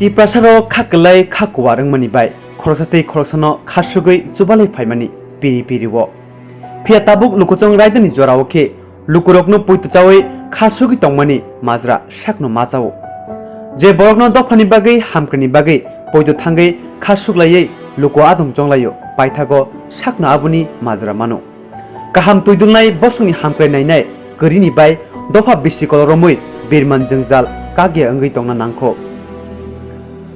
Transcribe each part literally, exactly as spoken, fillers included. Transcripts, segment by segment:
Tiprasarok kha kwlai kha kuwar wngmani bai khoroksa tei khoroksano kha sugwi chubalai phaimani piri piri o. Phiya tabuk lukuchwng raidani jorao khe lukurokno poito chawi kha sugwi tongmani majra sakno ma chao. Je borokno dophani bagwi hamkrini bagwi poito thangwi kha suglaiwi luku adong chonglaio, paithago sakno aboni majra mano. Kaham twidulnai bosongni hamkrai nainai kwrwini bai dopha bisi koloromwi birman jwngjal kagya wngwi tongna nangkho.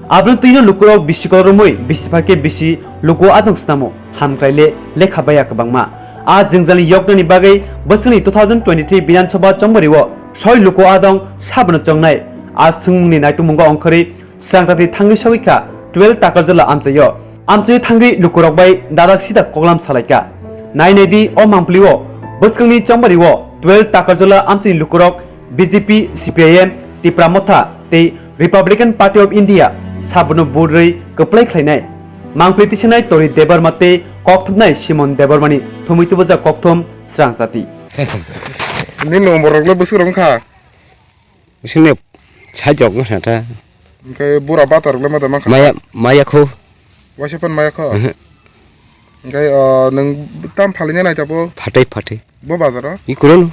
Aboni twino lukurok bisi koloromwi bisi phakhe bisi luku adong snamo hamkrai le lekha baya kwbangma. A jwngjalni yoknani bagwi bwswkni two thousand twenty-three Bidhan Sabha chongbario soi luku adong sabono chongnai. A swngmungni naitukmungo ongkhorwi Srangchati thangwi sogwi kha twelve Takarjala amchaio. Amchaio thangwi lukurok bai dadak sida koklam salaikha. Nai nai di o mangpili o bwskangni chongbario twelve Takarjala amchaini lukurok B J P, C P I M, Tipra Motha tei Republican Party of India sabono burwi kwplai khlainai. Mangpili tisanai Tori Debbarma tei kokthumnai Simon Debbarmani thumwi tubujak kokthum Srangchati. Nini umorokle bwswk rok wngkha? Bisingni sajok wngkha ta. Hwnkhe bura bata rokle ma da mankha? Maya, maya kho. Waisa pan maya kho? Mhm. Hwnkhe, o, nwng tam phalina nai tabo? Phatai, phatai. Bo bazaro? I kuron.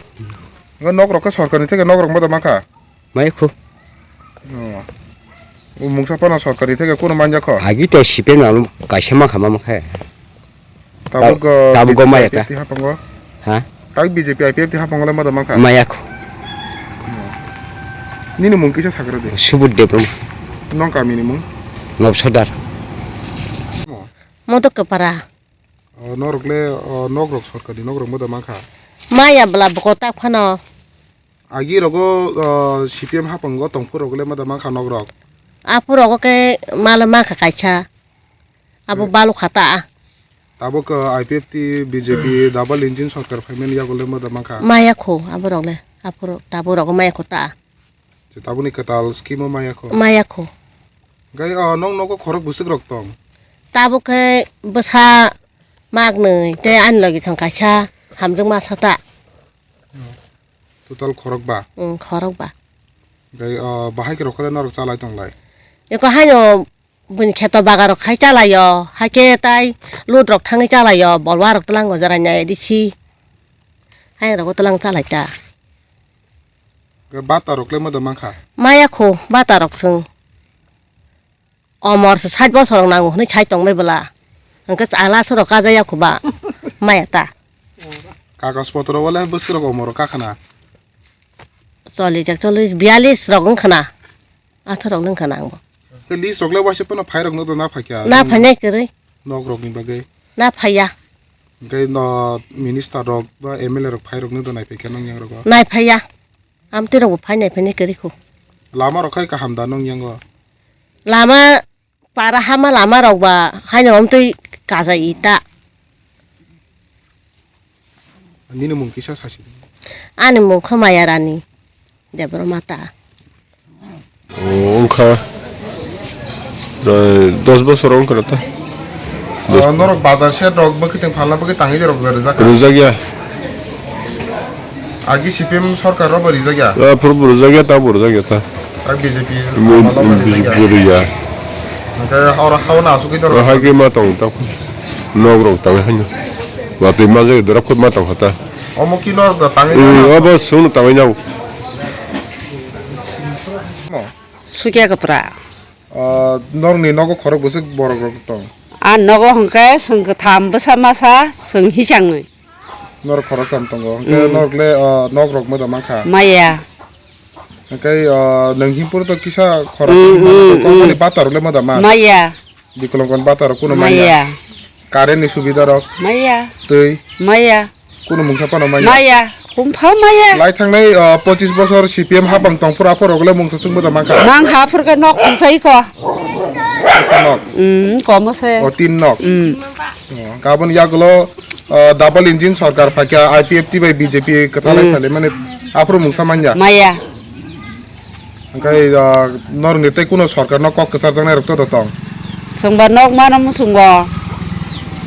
Hwnkhe nok rok khe sorkarni theke nok rok ma da mankha? Maya kho. O. O mungsa phano sorkarni theke kuno manja kho? Agi to sipe nalo kaisa mankha ma mankha. Tabuk, tabuk uh, go maya B J P ta. I P F T hapango. Ha? Tabuk B J P I P F T hapango le ma da mankha? Maya kho. Nini mung kisa sakra de. Subut Debbarma. Nong kami ni mung? Ngobsadar. Mo? Modok kepara. O, norok le, o, nok rok sorkar ni nok rok ma da mankha? Maya bla boko tak phano. Agi rogo, o, C P M hapango tongphuru rok le ma da mankha nok rok? Aphuru rogo ke ma le mankha kaisa. Abo eh, balukha ta. Tabuk, uh, I P F T, B J P, double engine sorkar phaimani yago le ma da mankha? Maya kho, aborok le, aphuru, tabuk rogo maya kho ta. Je tabukni kwtal scheme o maya kho? Maya kho. Gai, uh, nong nogo khorok bwswk rok tong? Tabuk khe bwsa maknwi tei ani logi thang kaisa hamjwk masa ta. Total khorok ba? Mm, khorok ba. Gai, uh, bahai khe rok khe norok chalai tonglai? Eko haino Buini kheto bagarok khai chalaio, haikhe tai load rok thangwi chalaio, bolwa rok twlango jora nai risi. Hai rok twlang chalai ta. Ke bata rok le ma da mankha? Maya kho, bata rok swng. Omor se sait bosor rok nango hwnwi sai tongbai bwla. Hwnkhe chala se rok kajaya kho ba. Maya ta. Kagos potro wale bwswk rok omor rok kakhana. Chollish, ekchollish, biyallish rok wngkhana. Athorok nung khana angbo. Ke list rok le waisa phano phai rok no do na phaikha? Na phainai kwrwi. Nok rok ni bagwi? Na phaiya. Hwnkhe no minister rok ba M L A rok phai rok no do nai phaikha nong yang rogo? Nai phaiya. Amtwi rok bo phai nai phainai kwrwi kho. Lama rok khai kaham da nong yango? Lama para hama lama rok ba haino amtwi kaja ita. Nini mung kisa sasi? Ani mung kho Maya Rani Debbarma ta. O, wngkha, eh, dos bosor wngkha ta. Ah, norok bazar shed rok bwkhitwng phalna bagwi tangwi rok rijak kha? Rijak ya. Agi C P M sorkar rok bo rijak ya? Ah, phuru bo rijak ya, ta bo rijak ya ta. Ah, B J P amalo bo rijak ya? B J P rijak ya. Hwnkhe oro hao no asugwi dorok. Ah, hai khe ma tong ta. Nok rok tang hai no. Watwi ma jagwi dorok khut ma tong kha ta. Omo khe norok da tangwi Hmm, nang abo asuk. Sung no tangwi nang. Mo? Sukya kwpra. Ah, norokni nogo khorok bwswk borok rok tong? Ah, nogo hwnkhe chwng kwtham bwsa masa chwng hisangwi. Norok khorok tam tongo. Hwnkhe Hmm. Norok le, ah, nok rok ma da mankha? Maya. Hwnkhe, ah, nwng himpur to kisa khorok Hmm, hmm, hmm. Kokoni bata rok le ma da man? Maya. Dikolongkon bata rok kuno manya. Maya. Current ni subida rok. Maya. Twi. Maya. Kuno mungsa phano manya. Maya. Kumpha maya. Lai thangnai, ah, pochis bosor C P M hapang tong phuru aphuru rok le mungsa sungbo da mankha. Mang ha phuru khe nok tungsai kho. Kha nok. Hmm, komo se. O tin nok. Hmm. Oh, gabon yagulo, ah, double engine sorkar phaikha I P F T bai B J P kwthalai Hmm. Phailai mani aphuru mungsa manya. Maya. Hwnkhe, ah, norokni tei kuno sorkarno kok kwcharjaknai rok to tong? Chwngba nok mano muchungo.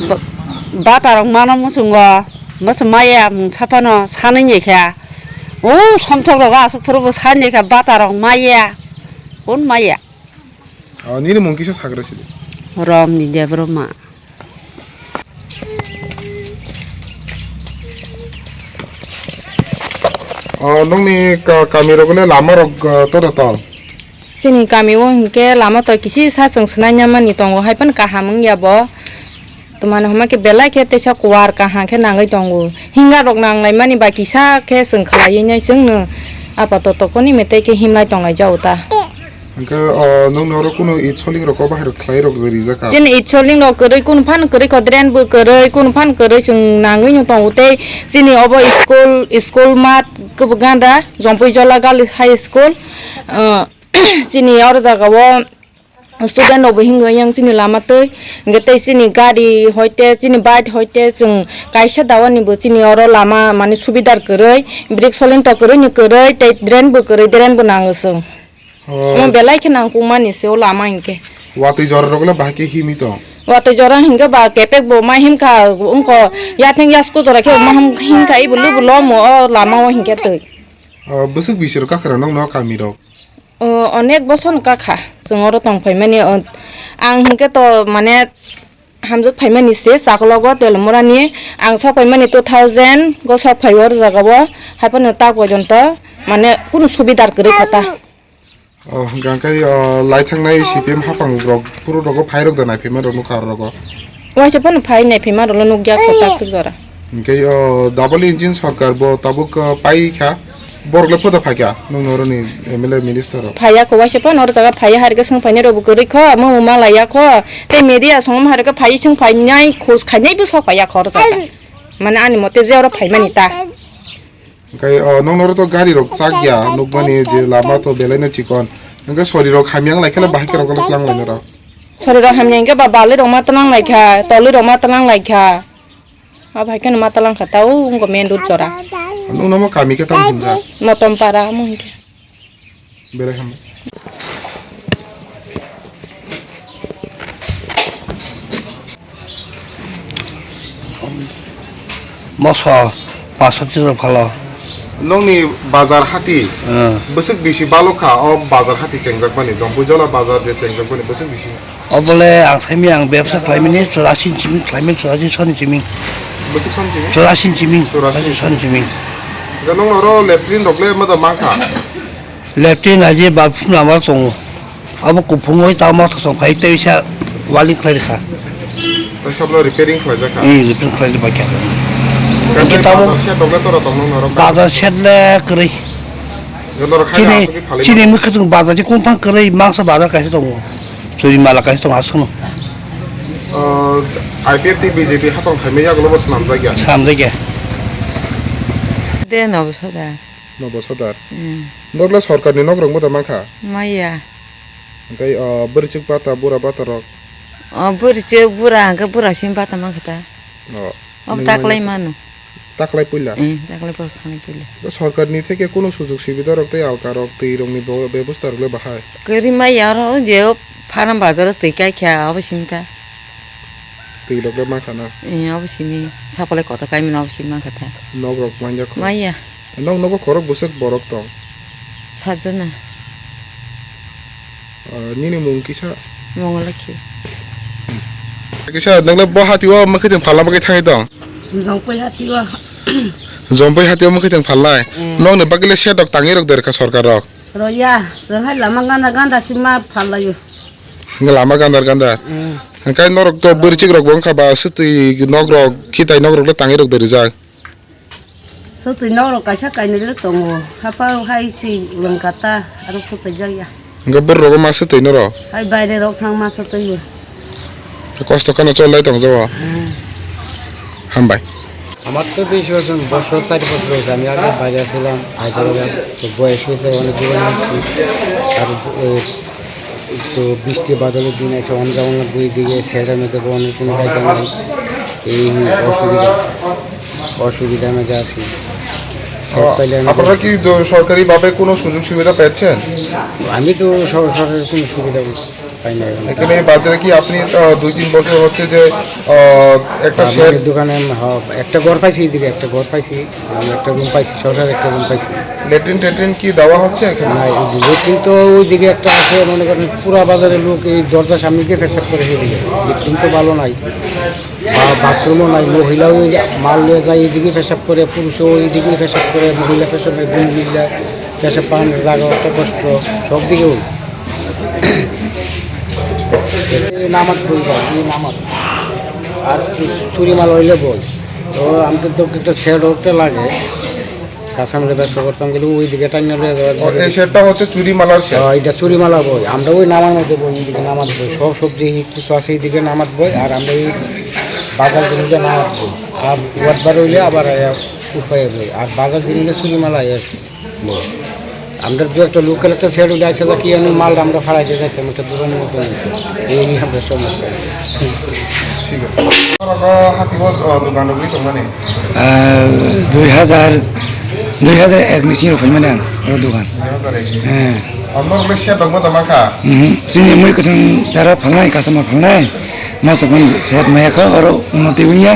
Ba-, bata rok mano muchungo. Mwchwng maya mungsa phano sanwi ni kha. O somthok rogo aswk phuru bo sanwi ni kha bata rok maya. Kun maya? Ah, nini mung kisa sagra sidi? Romni Debbarma. Oh, nungni ka-, kami rok le lama rok, ah, todo tol? Chini kami o hinkhe lama to kisi sa chwng swnai namani tongo, hai phano kaham wngya bo. Twmani hwnba khe belai khe teisa kuar kaham khe nangwi tongo. Hinga rok nang laimani ba kisa khe chwng khlaiwi nai chwngno apatoto koni metai khe himlai tong lai jao ta. Hwnkhe, o, nungno oro kunu id soling rok o bahai rok khlai rok rijak kha? Chini id soling rok kwrwi kunu phano kwrwi kho, drain bo kwrwi kunu phano kwrwi chwng nangwi no tongo tei chini obo school, school mat kwbangma da Jompui Jola Girls High School, ah, chini oro jaga o student rok bo hinwi yang chini lama twi, hwnkhe tei chini gari hoite, chini bike hoite, chwng kaisa dawani bo chini oro lama mane subidar kwrwi, brick solin to kwrwi ni kwrwi, tei drain bo kwrwi, drain bo nango chwng. Oh. Omo belai khe nangkukmani se o lama hinkhe. Watwi jora rok le bahai khe himwi tong? Watwi jora hinkhe ba kepek bo ma himkha, wngkho yatheng yasku jora khe ma ham-, himkha, ibo lubu lomo o lama o hinkhe twi. Oh, bwswk bisi rok kakra nokno kami rok? O, onek bosor no kakha chwng oro tong phaimani, o, ang hinkhe to mane hamjwk phaimani se chaklogo Telomorani, ang sok phaimani two thousand go sok phai o jaga o, hai phano ta pojonto mane kunu subidar kwrwi kha ta. Oh, hwnkha khe, oh, lai thangnai C P M hapang rok phuru rogo phai rok da nai phaima rok nukha aro rogo. Waisa phano phai nai phaima rok nukya kho tak chwk jora. Hwnkhe, oh, double engine sorkar bo tabuk, oh, pai kha. Borok le photo phaikha, nwng noroni M L A minister rok. Phaiya kho, waisa phano oro jaga phaiya, harikhe swng phainai rokbo kwrwi kho, omo omo malaiya kho. Tei media songma harikhe phaiwi swng phainai, khus khainai bwswk phaiya kho oro jaga. Mane ani mote je oro phaimani ta. Hwnkhe, o, nwng noro to gari rok chakya, nukmani je lama to belaino chikon. Hwnkhe sori rok hamya wng laikhe le bahai khe rok le tlang lai norok. Sori rok hamya hwnkhe ba balwi rok ma tlang laikha, tolwi rok ma tlang laikha. Abo hai kheno ma talang kha ta, o wngkha main road jora. Nwng nomo kami khe tamo hinjak? Motom para omo hinkhe. Belai hambai. Moso paso tiro phalo. Nongni bazar hati, eh, bwswk bisi balok kha o bazar hati chengjak mani, Jompuijola bazar je chengjak mani bwswk bisi. Obole ang saimanya ang bebsa khlaimani chorasi simi khlaimani chorasi soni simi. Bwswk soni simi? Chorasi simi. Chorasi. Chorasi soni simi. Hwnkhe nong oro latrine rok le moda mankha? Latrine aje bathroom lamar tongo. Abo kuphungwi tamo thosong phai tei sa waling khlai rikha. Tei sabno repairing khlaijak kha? Eh, repairing khlai rikha. Hwnkhe tamo bazar shed rok le tora tong nong oro? Bazar shed le kwrwi. Norok hai chini, asugwi phalwi chini mano? Mwkhwtwng bazar je kung phang kwrwi mangsa bazar kaisa tongo. Churi mala kaisa tongo aswkno. Ah, I P F T B J P hatong khaimani yagulo bo swnamjakya? Swnamjakya. De nobo soda. Nobo sodar? Hmm. Nokla sorkarni nok rok moda mankha? Maya. Hwnkhe, ah, bwrwichwk bata, bura bata rok? O bwrwichwk, bura hwnkhe bura simi bata mankha ta. O. Obo nwng taklai manya mano. Taklai puila? Eh, taklai bwswk thani puila. Sorkarni theke kunu sujog subida rok tei alka rok, twi rokni bo-, bebosta rok le bahai? Kwrwi maya oro, o je o Faram bazar o twi kaikha, obo simi ta. Twi rok le mankha na? Eh, obo simi. Sakolai kotor kaimani obo simi mankha ta. Nok rok manya kho? Maya. Nok nogo khorok bwswk borok tong? Sajona. Ah, nini mung kisa? Mongolakhi. Kisa, nang le bo hati o mwkhwtwng phalna bagwi thangwi tong? Jongpui hati o. Jongpui hati o mwkhwtwng phalnai? Mm. Nokni bagwi le shed rok tangwi rok derkha sorkar rok? Roya, chwng hai lama ganda ganda sima phallaio. Hwnkhe lama gandar gandar? Mm. Hwnkhe norok to bwrwichwk rok bo wngkha ba swtwi nok rok, khitai nok rok le tangwi rok derjak? Swtwi nok rok kaisa kainwi le tongo. Hapao hai si lwngkha ta, aro swtwi jakya. Hwnkhe borok rok ma swtwi norok? Hai baire rok thang ma swtwi o. Kosto kheno cholai tong jabo. Hmm. Hambai. আমার তো বেশি বছর, বছর চার বছর হয়েছে। আমি আগে বাইরে ছিলাম হায়দ্রাবাদ, তো বয়স হয়েছে অনেক দূরে আসছি। আর, এ, তো বৃষ্টি বাদলের দিন এসে অনেক, অনেক দুই দিকে সেটার মধ্যে অনেক কোনো জায়গা নাই। এই অসুবিধা, অসুবিধার মধ্যে আছি। সব ও, পাইলে আমি আপনারা কি দ-, সরকারিভাবে কোনো সুযোগ সুবিধা পেয়েছেন? আমি তো সর-, সরকারের কোনো সুবিধা এখানে এই বাজারে কি আপনি, আহ, দুই তিন বছর হচ্ছে যে, আহ, একটা আমার শেড দোকানে, হ, একটা ঘর পাইছি, এদিকে একটা ঘর পাইছি, আমি একটা রুম পাইছি, সরকার একটা রুম পাইছি। লেট্রিন টেট্রিন কি দেওয়া হচ্ছে এখানে? না, এই লেট্রিন তো ওইদিকে একটা আছে, মনে করেন পুরা বাজারের লোক এই দরজার সামনে গিয়ে পেশাব করে সেদিকে। লেট্রিন তো ভালো নাই, বা বাথরুমও নাই। মহিলাও ওই মাল নিয়ে যায়, এইদিকে পেশাব করে, পুরুষও এইদিকে পেশাব করে, মহিলা পেশাব, মহিলা পেশাব পান জায়গা অত কষ্ট, সব দিকে ওই। এই নামাজ বই বা, এই নামাজ। আর চুরি মাল হইলে বই। তো আমাদের তো একটা সেট উঠতে লাগে। কাঁচামালের ব্যবসা করতাম গেলে ওই দিকে টাইম নেবে। ও, এই সেটটা হচ্ছে চুরি মালার সেট। হ্যাঁ, এটা চুরি মালা বই। আমরা ওই নামার মধ্যে বই, এইদিকে নামাজ বই। সব সবজি কিছু আছে এইদিকে নামাজ বই, আর আমরা এই বাজার জিনিসটা নামাজ বই। আর ওয়াদবার হইলে আবার, আহ, উপায় বই। আর বাজার জিনিসটা চুরি মালা, আহ, বই। আমরা দু একটা লোকাল একটা সেট উঠে আসে, কি এমন মাল আমরা ফালাইতে যাইতাম, একটা দোকানের মতো নিতে। এই নিয়ে আমরা সমস্যা। ঠিক আছে। Hati bo, uh, dogan rogwi tongmani? Ah, dui hazar, dui hazar ek ni sini rok phaimani ang, o dogan. Dui hazar ek. Eh. Ang norok le siyat rok ma tama kha? Mhm. Chini mui kwthang dara phalnai, kasama phalnai. Masa phan siyat maya kha, oro unnoti wngya.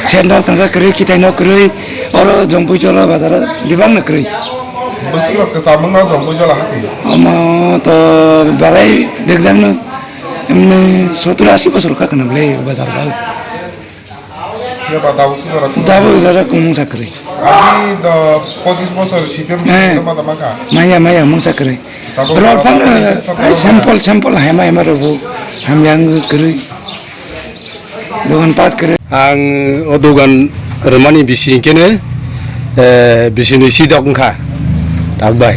Siyat nok tangsa kwrwi, kitai nok kwrwi, oro Jompuichola bazar o bibang no kwrwi. Bwswk rok kwcham wngno Jompuichola hati? Omo to belai rwkjakno. Emni sottur ashi bosor kha khwna bwle o bazar o. Phiya ba tabuk se jora kuno. Tabuk jora kuno sakri. Agi do pochis bosor C P M Eh. Mata maka. Maya, maya, mung sakri. Tabuk Rol tabuk pan, tabuk eh, tabuk sample, sample, hema, hema rogo. Hamyang kri. Dogan pat kri. Ang o dogan rwmani bisi hwnkhe no, eh, bisi ni sidok wngkha, tak bai.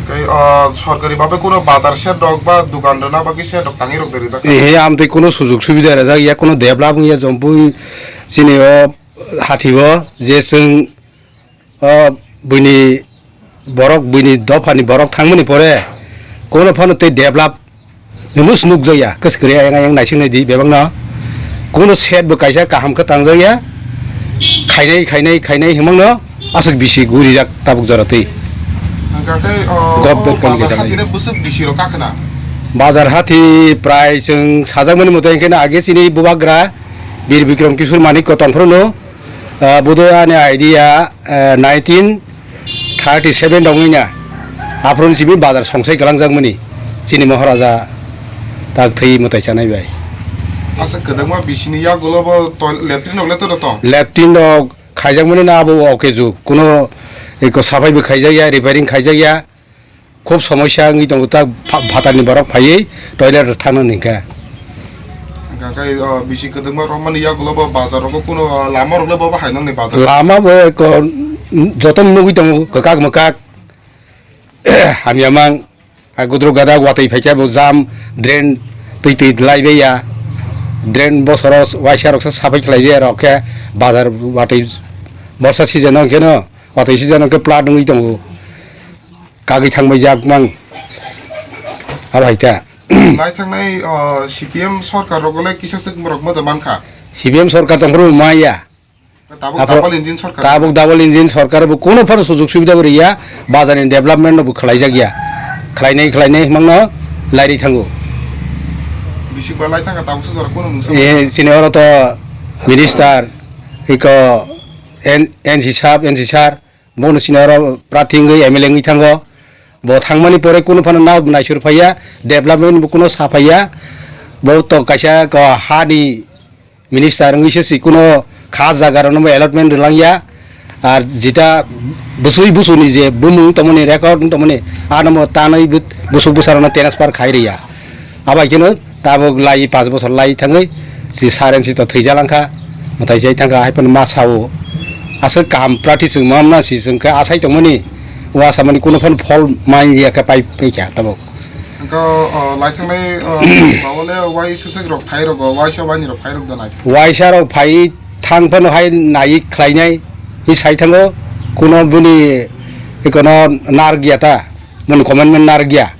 Tei, o, sorkari babe kuno bazar shed rok ba dogan rwna bagwi shed rok tangwi rok de rijak kha? Ehe, amtwi kuno sujug subida rwjak ya, kuno develop wngya Jompui chini o hati o je chwng o buini borok, buini dophani borok thangmani pore kuno phano tei develop hinwi se nukjakya, kwchwkri ayang ayang naising naidi bebakno. Kuno shed bo kaisa kaham khe tangjakya, khainai, khainai, khainai hinmano aswk bisi gurijak tabuk jora twi. Hwnkha khe, o, Government o kani bazar geta lai. Hati le bwswk bisi rok kakhwna? Bazar hati prai chwng sajakmani moto hwnkhe no age chini bubagra Bir Bikram Kishore Manik ko tongphuru no. Ah, bodo ani idea, ah, nineteen thirty seven rok wngya. Aphuru simi bazar songsai kwlangjakmani chini Maharaja tak thwi mwtai chanai bai. Asa kwdangma bisini yagulo bo toi-, latrine rok le to tong? Latrine rok khaijakmani na abo o khe jug. Kuno eko saphai bo khaijakya, repairing khaijakya. Khub somosya wngwi tongo, tak pha-, phatarni borok phaiwi toilet rok thangna hwnkha. Hwnkha khe, o, bisi kwdwkma romani yagulo bo bazar rogo kuno, o, lama rok le bo bahai nangni bazar? Lama bo eko, mm, joto nugwi tongo, kwkak mwkak, hamya mang, a, gudruk gadak watwi phaikhe bo jam, drain twi twi laibai ya, drain bosoro waisa roksa saphai khlai ya rok khe bazar watwi borsa season o hwnkhe no watwi season o hwnkhe plat wngwi tongo. Kagwi thangbai jak mang. Abo hai ta. Naithangnai, o, C P M sorkar rogo le kisa swk borok modo mankha. C P M sorkar tongphuru maya. Tabuk Aphuru double engine sorkar. Tabuk double engine sorkar bo kuno phano sujug subida bo riya, bazar ni development no bo khlai jak ya. Khlainai, khlainai himang no lairi thango. Bisi ba lai thangkha tabuk se jora kuno mungsa. Eh, chini oro to minister, iko N-, N C sab, N C sir, Bono sini oro prathi wngwi M L A wngwi thango. Bo thangmani pore kunu phano na naisur phaiya, development bo kuno sa phaiya. Bo to kaisa ko hani minister wngwi se si kuno kha jaga rokno bo allotment rwlangya. Ar jeta bwswi bwswni je bumung tongmani record tongmani ano bo tanwi bwswk bwsarokno transfer khai rwya. Abai kheno tabuk lai panch bochor lai thangwi si saren si to thwijalangkha, mwtai jai thangkha, hai phano ma sao. Aswk kaham prarthi chwng ma mwnasi chwng khe asai tongmani, o asamani kuno phano phol man ya khe pai paikha tabuk. Hwnkhe, o, lai thangnai, o, bawale wai swswk rok phai rogo, waisa waini rok phai rok da nai? Waisa rok phai thang phano hai nai khlainai hi sai thango, kuno bini ekono narwk ya ta, bini commitment narwk ya.